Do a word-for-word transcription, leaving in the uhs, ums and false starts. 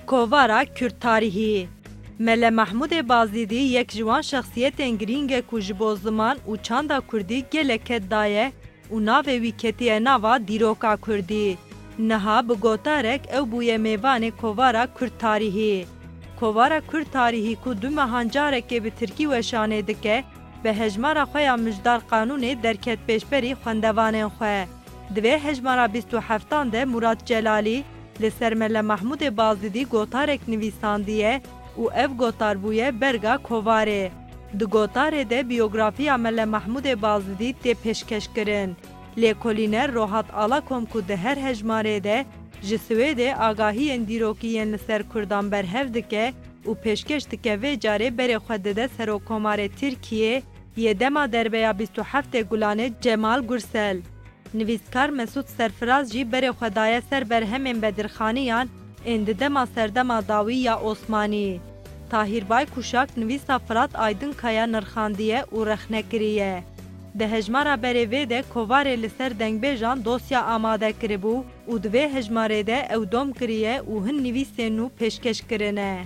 Kovara Kurd Tarîhî. Mele Mehmûdê Bazîdî yek ji wan şexsiyetên girîng e ku ji bo ziman û çanda kurdî gelek ked daye û navê wî ketiye nava dîroka kurdî. Niha bi gotarek ew bûye mêvanê Kovara Kurd Tarîhî. Kovara Kurd Tarîhî ku du mehan carekê bi tirkî weşanê dike, bi hejmara xwe ya Mijdar Qanûnê derket pêşberî xwendevanên xwe. Di vê hejmara bîst û heftan de Murat Celalî li ser Mele Mehmûdê Bazidî gotarek nivîsandiye û ev gotar bûye berga Kovarê. Di gotarê de biyografiya Mele Mehmûdê Bazidî tê pêşkeş kirin. Lêkolîner Rohat Alakom ku di her hejmarê de ji Swêdê agahiyên dîrokî yên li ser Kurdan berhev dike û pêşkeş dike, vê carê berê xwe dide Serokkomarê Tirkiyê yê dema derbeya bîst û heftê Gulanê Cemal Gursel. Nivîskar Mesûd Serfiraz jî berê xwe daye ser berhemên Bedirxaniyan ên di dema serdema dawî ya Osmanî. Tahîr Baykuşak nivîsa Firat Aydinkaya nirxandiye û rexne kiriye. Di hejmara berê vê de Kovarê li ser dengbêjan dosya amade kiribû û di vê hejmarê de ew dom kiriye û hin nivîsên nû pêşkeş kirine.